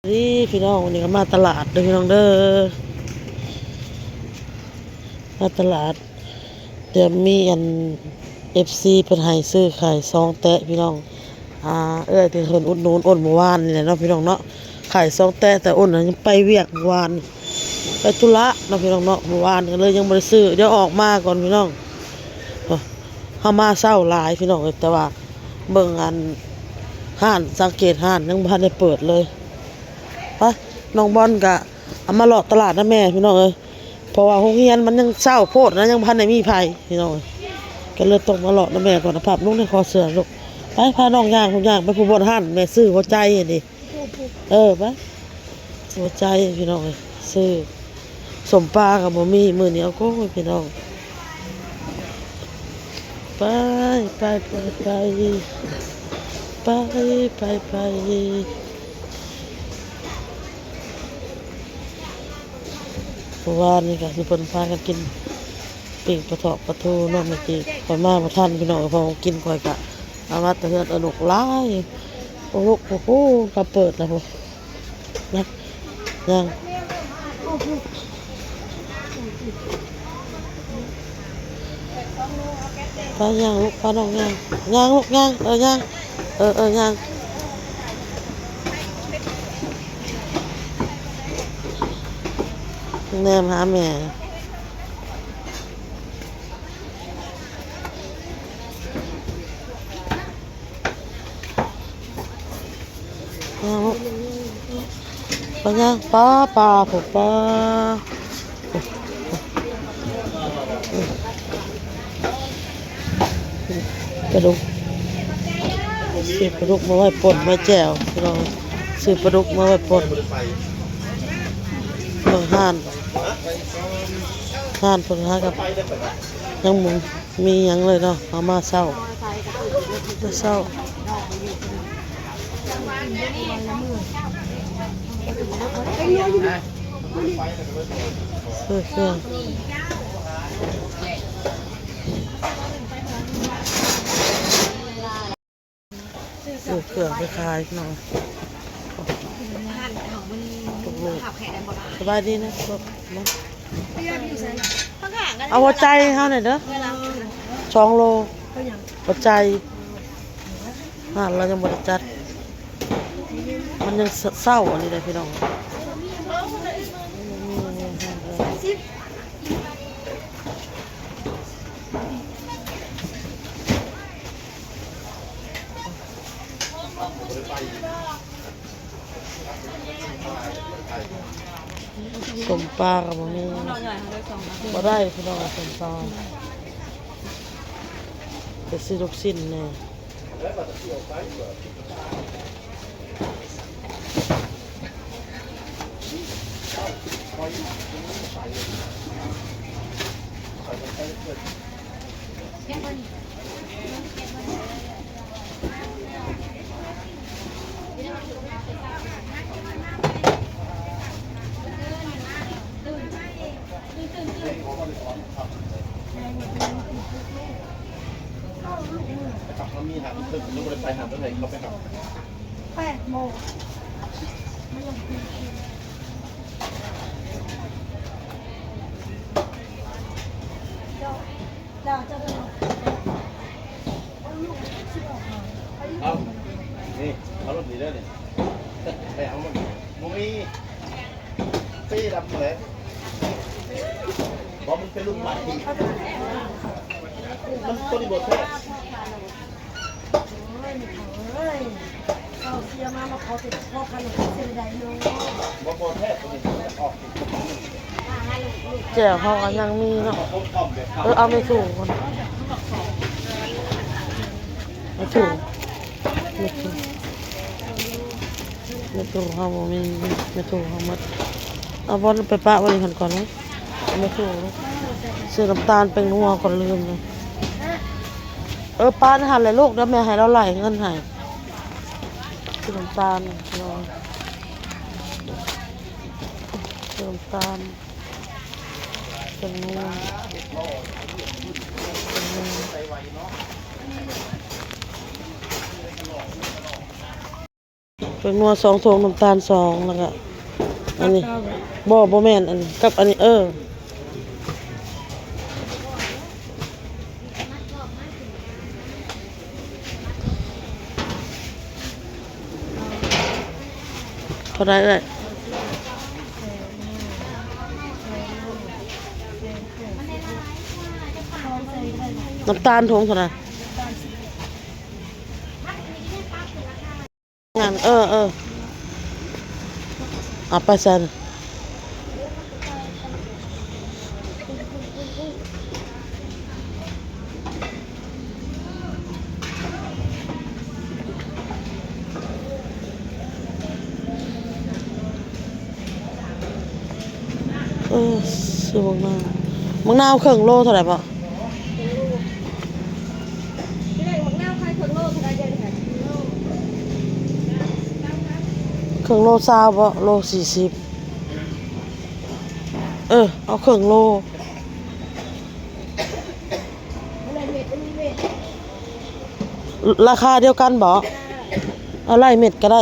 ດີພີ່ນ້ອງ, ວັນນີ້ກໍມາຕະຫຼາດເດີພີ່ນ້ອງເດີ ມາຕະຫຼາດ ແຕ່ມີອັນ ເອັຟຊີ ເພິ່ນໃຫ້ຊື້ໄຂ່ສອງແຕະພີ່ນ້ອງ. ອ່າ ເອື້ອຍທີ່ເພິ່ນອຸດໜູນໂອນມື້ວານນີ້ແຫຼະເນາະພີ່ນ້ອງເນາະ, ໄຂ່ສອງແຕະ ແຕ່ໂອນນັ້ນຍັງໄປວຽກມື້ວານ ໄປທຸລະເນາະພີ່ນ້ອງເນາະ. ມື້ວານກໍເລີຍຍັງບໍ່ໄດ້ຊື້, ດຽວອອກມາກ່ອນພີ່ນ້ອງ. ເຮົາມາເຊົ້າຫຼາຍພີ່ນ້ອງເອີຍ, ແຕ່ວ່າເບິ່ງອັນຮ້ານ ສັງເກດຮ້ານຍັງບໍ່ທັນໄດ້ເປີດເລີຍ. ໄປ ນ້ອງບອນກະເອົາມາເລາະຕະຫຼາດນຳແມ່ພີ່ນ້ອງເອີຍ, ເພາະວ່າໂຮງຮຽນມັນຍັງເຊົ້າໂພດນະ, ຍັງບໍ່ທັນໄດ້ມີໃຜພີ່ນ້ອງເອີຍ, ກໍເລີຍຕ້ອງມາເລາະນຳແມ່ກ່ອນນະ. ພັບລົງໃນຄໍເສື້ອລູກ. ໄປ ພານ້ອງຍ່າງ ຍ່າງໄປຜູ້ບ່ອນຮ້ານແມ່ຊື້ຫົວໃຈຫັ້ນເດ. ເອີ ໄປ ຫົວໃຈພີ່ນ້ອງເອີຍ, ຊື້ ສົ້ມປາກໍບໍ່ມີມື້ນີ້. ໂອ້ຍ ພີ່ນ້ອງ ໄປ ໄປ ໄປ ໄປ ໄປ ໄປ ໄປ. ເມື່ອວານນີ້ກໍຄືເພິ່ນພາກັນກິນປີ້ງປາທອດປາທູເນາະ, ມື້ກີ້ຂ້ອຍມາບໍ່ທັນພີ່ນ້ອງ, ເພາະວ່າກິນຂ້ອຍກະເອົາມາແຕ່ເຮືອນອະນຸກຫຼາຍ. ໂອ້ໂຫ ໂອ້ໂຫ ກະເປີດແລ້ວພຸ້ນ. ນະ ຍ່າງ ໄປຍ່າງລູກ ພານ້ອງຍ່າງ ຍ່າງລູກຍ່າງ ເອີ ຍ່າງ ເອີ ເອີ ຍ່າງ ແນມຫາແມ່. ຍ່າງລູກ ໄປຍ່າງ ປາ ປາ ພຸ້ນ ປາ ປາດຸກ ຊື້ປາດຸກມາໄວ້ປົ່ນ ໄວ້ແຈ່ວ ພີ່ນ້ອງ ຊື້ປາດຸກມາໄວ້ປົ່ນ. ເບິ່ງຮ້ານ ຮ້ານເພິ່ນຫາກັບ ຍັງບໍ່ ມີຫຍັງເລີຍເນາະ, ເຮົາມາເຊົ້າ ມາເຊົ້າ ຊື້ເຄື່ອງ ຊື້ເຄື່ອງໄປຂາຍພີ່ນ້ອງ. ສະບາຍດີນະ ເອົາຫົວໃຈໃຫ້ເຮົາແດ່ເດີ ສອງໂລ ຫົວໃຈ ຮ້ານລາວຍັງບໍ່ໄດ້ຈັດ ມັນຍັງເຊົ້າອັນນີ້ແຫຼະພີ່ນ້ອງ. ສົ້ມປາກໍບໍ່ມີ ບໍ່ໄດ້ພີ່ນ້ອງ ສົ້ມປາ ໄປຊື້ລູກຊີ້ນແດ່. ເອົາ ນີ້ ເອົາລົດນີ້ເດີນີ້ ໄປເອົາມັນ ບໍ່ມີ ເປ້ດຳແຫຼະ ບໍ່ ມັນເປັນລຸ້ນໃໝ່ ມັນຕົວນີ້ບໍ່ແທ້. ໂອ້ຍ ແມ່ເຖົ້າເອີຍ ເຊົາເສຍມາ ມາຂໍເປັນພໍ່ຂ້າລູກເສຍດາຍເນາະ ບໍ່ ບໍ່ແທ້ ຕົວນີ້ອອກ ແຈ່ວເຮົາກໍຍັງມີເນາະ ເອີ ເອົາແມ່ຖົງກ່ອນ ແມ່ຖົງ ແມ່ຖົງ ແມ່ຖົງເຮົາບໍ່ມີ ແມ່ຖົງເຮົາໝົດ ເອົາບ່ອນໄປປະໄວ້ຫັ້ນກ່ອນເນາະ. ແມ່ຖົງ ຊື້ນ້ຳຕານແປ້ງນົວກ່ອນ ລືມເລີຍ ເອີ ປານຫັ້ນແຫຼະລູກ ດຽວແມ່ໃຫ້ລາວໄລ່ເງິນໃຫ້ ຊື້ນ້ຳຕານ ຊື້ນ້ຳຕານ ແປ້ງນົວ ແປ້ງນົວ. ແປ້ງນົວສອງຖົງ ນ້ຳຕານສອງ ແລ້ວກະອັນນີ້ ບໍ່ ບໍ່ແມ່ນ ອັນກັບອັນນີ້ ເອີ ເທົ່າໃດເອື້ອຍ? ນ້ຳຕານຖົງເທົ່າໃດ? ນັ້ນ ເອີ ເອີ ເອົາໄປໃສ່. ເອີ ຊື້ບັກນາວ ບັກນາວເຄິ່ງໂລເທົ່າໃດພໍ່? ເຄິ່ງໂລຊາວບໍ ໂລສີ່ສິບ. ເອີ ເອົາເຄິ່ງໂລ. ລາຄາດຽວກັນບໍ? ເອົາໄລ່ເມັດກະໄດ້.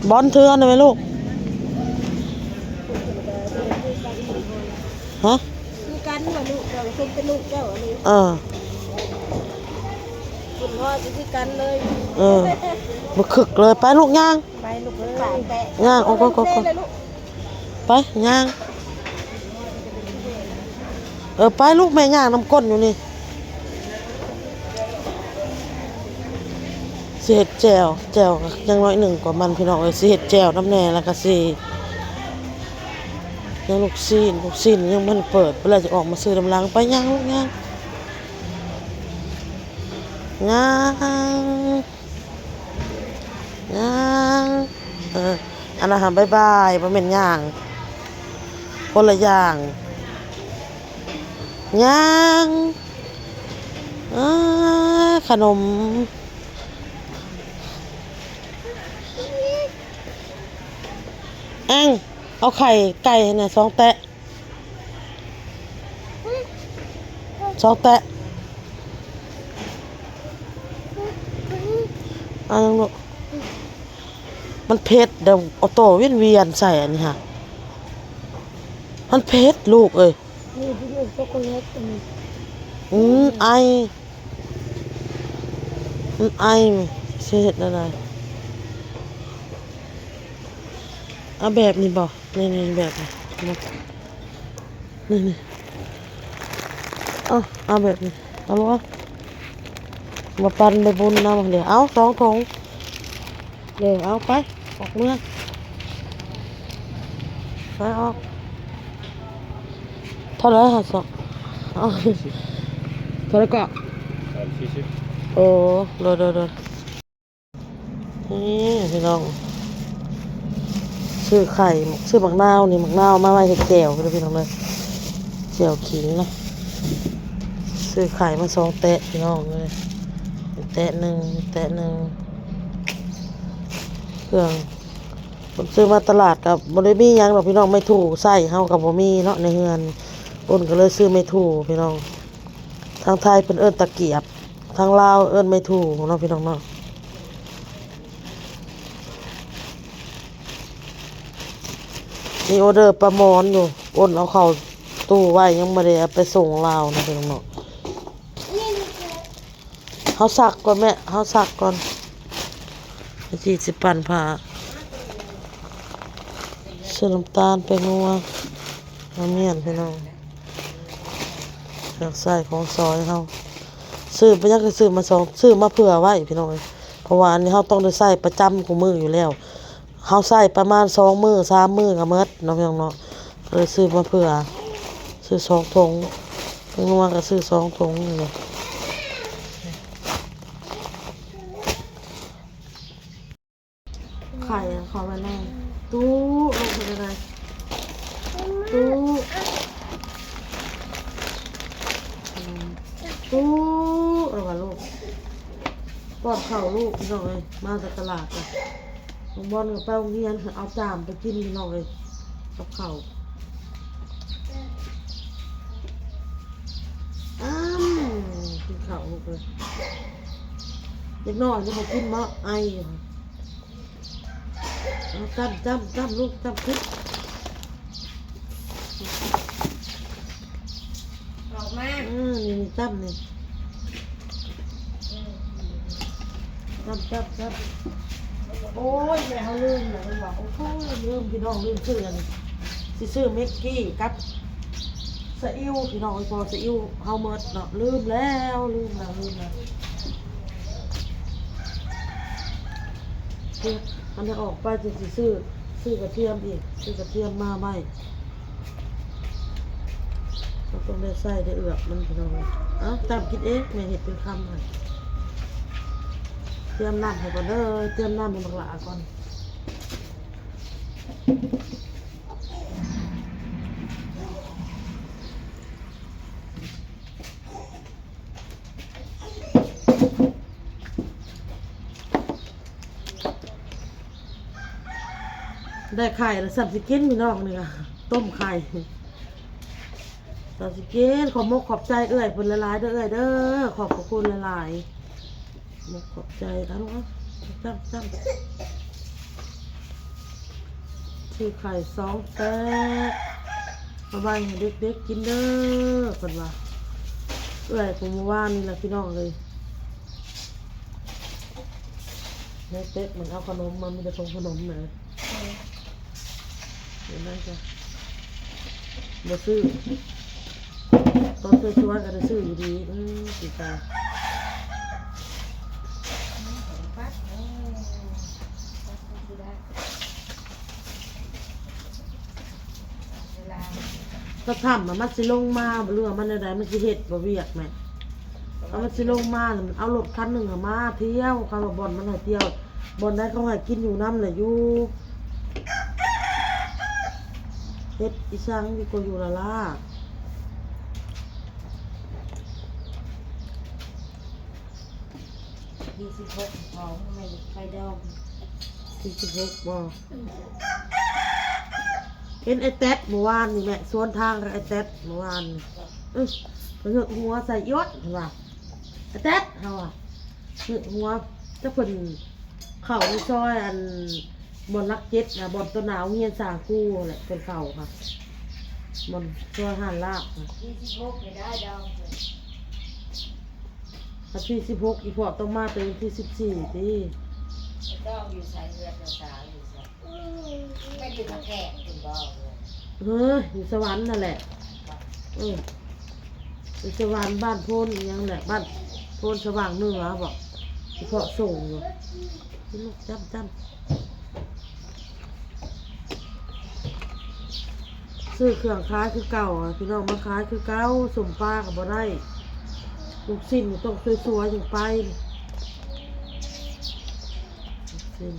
ບອນ ຖືອັນນັ້ນໄວ້ລູກ. ຮະ? ຄືກັນບໍ່ລູກ ເຈົ້າເປັນລູກເຈົ້າອັນນີ້. ເອີ ຄຸນພໍ່ຊິຄືກັນເລີຍ. ເອີ ບໍ່ຄຶກເລີຍ. ໄປລູກ ຍ່າງ. ໄປລູກເອີຍ ຍ່າງ ອອກ ອອກ ອອກ ອອກ. ໄປ ຍ່າງ. ເອີ ໄປລູກ ແມ່ຍ່າງນຳກົ້ນຢູ່ນີ້. ຊິເຮັດແຈ່ວ ແຈ່ວຍັງໜ້ອຍໜຶ່ງກວ່າມັນ ພີ່ນ້ອງເອີຍ. ຊິເຮັດແຈ່ວນຳແດ່ ແລ້ວກະຊິ ຍັງລູກຊີ້ນ ລູກຊີ້ນຍັງບໍ່ທັນເປີດ ເວລາຈະອອກມາຊື້ນຳຫຼັງ. ໄປ ຍ່າງລູກ ຍ່າງ ຍ່າງ. ຍ່າງ ເອີ ອັນນັ້ນຫາບາຍບາຍ ບໍ່ແມ່ນຍ່າງ ຄົນລະຢ່າງ. ຍ່າງ ເອີ ຂະໜົມ. ແອງ ເອົາໄຂ່ໄກ່ໃຫ້ແດ່ ສອງແຕະ. ສອງແຕະ. ເອົາຫຍັງລູກ? ມັນເຜັດເດີ້ ເອົາໂຕວຽນໆໃສ່ອັນນີ້ຫະ. ມັນເຜັດລູກເອີຍ. ນີ້ ນີ້ ຊັອກໂກແລັດອັນນີ້. ອືມ ໄອ ມັນໄອ. ຊິເຮັດແນວໃດ? ເອົາແບບນີ້ບໍ່? ນີ້ໆ ແບບນີ້ ນີ້ໆ ເອົາ ເອົາແບບນີ້ ເອົາລູກ ເອົາ ມາປັນໃບບຸນນຳ. ເດີ ເອົາສອງຖົງ ເດີ ເອົາໄປ ອອກເມືອ ໄປອອກ. ເທົ່າໃດຫາສອງ? ເອົາ ເທົ່າໃດເກາະ? ສາມສີ່ສິບ. ໂອ້ ໂດຍໆໆ. ນີ້ພີ່ນ້ອງ ຊື້ໄຂ່ ຊື້ໝາກນາວນີ້ ໝາກນາວມາໄວ້ເຮັດແຈ່ວເດີພີ່ນ້ອງເດີ ແຈ່ວຂີງເນາະ. ຊື້ໄຂ່ມາສອງແຕະພີ່ນ້ອງເອີຍ ແຕະໜຶ່ງ ແຕະໜຶ່ງ. ເຄື່ອງເພິ່ນຊື້ມາຕະຫຼາດກະບໍ່ໄດ້ມີຫຍັງດອກພີ່ນ້ອງ ໄມ້ຖູ່ໃຊ້ເຮົາກະບໍ່ມີເນາະໃນເຮືອນ ເພິ່ນກະເລີຍຊື້ໄມ້ຖູ່ພີ່ນ້ອງ. ທາງໄທເພິ່ນເອີ້ນຕະກຽບ ທາງລາວເອີ້ນໄມ້ຖູ່ເນາະພີ່ນ້ອງເນາະ. ມີອໍເດີປາໝອນຢູ່ ອົນເອົາເຂົ້າຕູ້ໄວ້ ຍັງບໍ່ໄດ້ເອົາໄປສົ່ງລາວນະພີ່ນ້ອງເນາະ. ເຮົາຊັກກ່ອນແມ່ ເຮົາຊັກກ່ອນ ໄປຈີດຊິປັ່ນຜ້າ ຊື້ນ້ຳຕານ ແປ້ງນົວ ນ້ຳມ້ຽນພີ່ນ້ອງ. ເຄື່ອງໃຊ້ຂອງຊອຍເຮົາ ຊື້ໄປຫຍັງກະຊື້ມາສອງ ຊື້ມາເຜື່ອໄວ້ພີ່ນ້ອງເອີຍ ເພາະວ່າອັນນີ້ເຮົາຕ້ອງໄດ້ໃຊ້ປະຈຳຄູ່ມື້ຢູ່ແລ້ວ ເຮົາໃຊ້ປະມານສອງມື້ສາມມື້ກະໝົດເນາະພີ່ນ້ອງເນາະ. ເລີຍຊື້ມາເຜື່ອ ຊື້ສອງຖົງ ແປ້ງນົວກະຊື້ສອງຖົງນີ້. ໄຂ່ເຂົ້າໄວ້ໃນ ປ້ອນເຂົ້າລູກພີ່ນ້ອງເອີຍ ມາແຕ່ຕະຫຼາດກະ ນ້ອງບອນກະໄປໂຮງຮຽນ ເອົາຈາມໄປກິນພີ່ນ້ອງເອີຍ ກັບເຂົ້າ ອ້ຳ ກິນເຂົ້າລູກເອີຍ ເດັກນ້ອຍນີ້ບໍ່ກິນເນາະ ໄອຢູ່ ເອົາ ຈ້ຳ ຈ້ຳ ຈ້ຳລູກ ຈ້ຳຂຶ້ນ ອອກມາ ເອີ ນີ້ ນີ້ ຈ້ຳນີ້ ເອີ ຈ້ຳ ຈ້ຳ ຈ້ຳ ໂອ້ຍ ແມ່ເຮົາລືມແລ້ວ ເພິ່ນວ່າ ໂອ້ຍ ລືມພີ່ນ້ອງ ລືມຊື້ອັນ ຊິຊື້ແມັກກີ້ກັບ ຊາອິ້ວພີ່ນ້ອງເອີຍ ເພາະວ່າຊາອິ້ວເຮົາໝົດເນາະ ລືມແລ້ວ ລືມແລ້ວ ລືມແລ້ວ ມັນໄດ້ອອກໄປຈຶ່ງຊິຊື້ ຊື້ກະທຽມອີກ ຊື້ກະທຽມມາໄວ້ ເຮົາຕ້ອງໄດ້ໃສ່ໄດ້ເອືອບມັນພີ່ນ້ອງເອີຍ ເອົ້າ ຕຳກິນເອງ ແມ່ເຮັດເປັນຄຳໃຫ້ ຕຽມນ້ຳໃຫ້ກ່ອນເດີ ຕຽມນ້ຳໃຫ້ບັກຫຼ້າກ່ອນ. ໄດ້ໄຂ່ແລ້ວ ສ່ຳຊິກິນພີ່ນ້ອງ ນີ້ກະຕົ້ມໄຂ່ ສ່ຳຊິກິນ ຂອບມົກຂອບໃຈເອື້ອຍເພິ່ນຫຼາຍໆເດີ ເອື້ອຍເດີ ຂອບພະຄຸນຫຼາຍໆ. ຂອບໃຈ ເອົາລູກ ເອົາ ຈ້ຳ ຈ້ຳ ຊື້ໄຂ່ສອງແຕກ ມາແບ່ງໃຫ້ເດັກໆກິນເດີ ເພິ່ນວ່າ ເອື້ອຍຜູ້ມື້ວານນີ້ລະພີ່ນ້ອງເອີຍ ໃນເຕັກມັນເອົາຂະໜົມມາ ມີແຕ່ຖົງຂະໜົມນະ. ເຫັນໄດ້ຈ້ະ ບໍ່ຊື້ ຕອນສວຍໆກະໄດ້ຊື້ຢູ່ດີ ອືມ ຊິຕາຍ ປະທຳນະ ມັນຊິລົງມາບໍ່ ຫຼືວ່າມັນແນວໃດ ມັນຊິເຮັດບໍ່ວຽກແມ່ ຄັນມັນຊິລົງມານະ ມັນເອົາລົດຄັນໜຶ່ງຫັ້ນມາທ່ຽວ ຄັນວ່າບ່ອນມັນໃຫ້ທ່ຽວ ບ່ອນໃດເຂົາໃຫ້ກິນຢູ່ນຳແຫຼະຢູ່ ເຮັດອີ່ສັງດີກວ່າຢູ່ລະລາ. ທີສິບຫົກ ຂອງແມ່ໄຟດອງ ທີສິບຫົກບໍ່ ເຫັນໄອ້ແຕັດມື້ວານນີ້ແມ່ ສວນທາງກັບໄອ້ແຕັດມື້ວານນີ້ ເອີ ໄປເຫືອກຫົວໃສ່ອີ່ອົດ ເພິ່ນວ່າ ໄອ້ແຕັດ ເຮົາວ່າ ເຫືອກຫົວ ຈັກເພິ່ນເຂົ້າໃນຊອຍ ອັນ ບ່ອນຫຼັກເຈັດນະ ບ່ອນໂຕໜ້າໂຮງຮຽນສ້າງຄູຫັ້ນແຫຼະ ເພິ່ນເຂົ້າຫັ້ນ ບ່ອນຊອຍຮ້ານລາບຫັ້ນ ທີສິບຫົກນີ້ໄດ້ດອງ ຄັນທີສິບຫົກ ອີ່ພໍ່ຕ້ອງມາແຕ່ວັນທີສິບສີ່ຕິ ດອງຢູ່ໃສ ເຮືອນເຈົ້າສາວຢູ່ໃສ ໄປຢູ່ທ່າແຂກພຸ້ນບໍ່ ເອີ ຢູ່ສະຫວັນຫັ້ນແຫຼະ ເອີ ຢູ່ສະຫວັນ ບ້ານໂພນອີ່ຫຍັງແຫຼະ ບ້ານໂພນສະຫວ່າງເໜືອບໍ ອີ່ພໍ່ສົ່ງຢູ່ ກິນລູກ ຈ້ຳ ຈ້ຳ. ຊື້ເຄື່ອງຂາຍຄືເກົ່າ ພີ່ນ້ອງມາຂາຍຄືເກົ່າ ສົ້ມປາກະບໍ່ໄດ້ ລູກຊິ້ນຕ້ອງສວຍໆຈັ່ງໄປ ລູກຊິ້ນ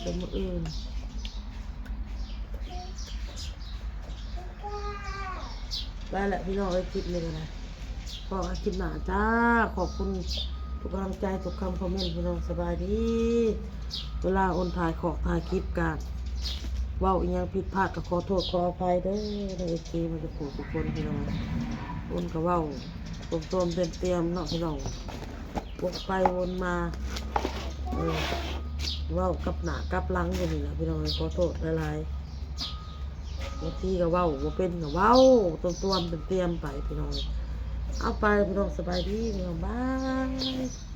ແຕ່ມື້ອື່ນ ໄປແຫຼະພີ່ນ້ອງເອີຍ ຄລິບນີ້ກະໄດ້ ພໍ້ກັນຄລິບໜ້າຈ້າ ຂອບຄຸນທຸກກຳລັງໃຈ ທຸກຄຳຄອມເມັນ ພີ່ນ້ອງ ສະບາຍດີ. ເວລາອົນຖ່າຍຂອກຖ່າຍຄລິບກະ ເວົ້າອີ່ຫຍັງຜິດພາດກະຂໍໂທດຂໍອະໄພເດີ ເອັຟຊີ ໝົດທຸກຜູ້ທຸກຄົນ ພີ່ນ້ອງ ອົນກະເວົ້າຕົວມໆຕຽມໆເນາະ ພີ່ນ້ອງ ວົນໄປວົນມາ ເອີ ເວົ້າກັບໜ້າກັບຫຼັງຢູ່ນີ້ແຫຼະ ພີ່ນ້ອງ ຂໍໂທດຫຼາຍໆ. ບາງທີກະເວົ້າບໍ່ເປັນກະເວົ້າ ຕວມໆຕຽມໆໄປ ພີ່ນ້ອງ ເອົາໄປ ພີ່ນ້ອງ ສະບາຍດີ ພີ່ນ້ອງ ບາຍ.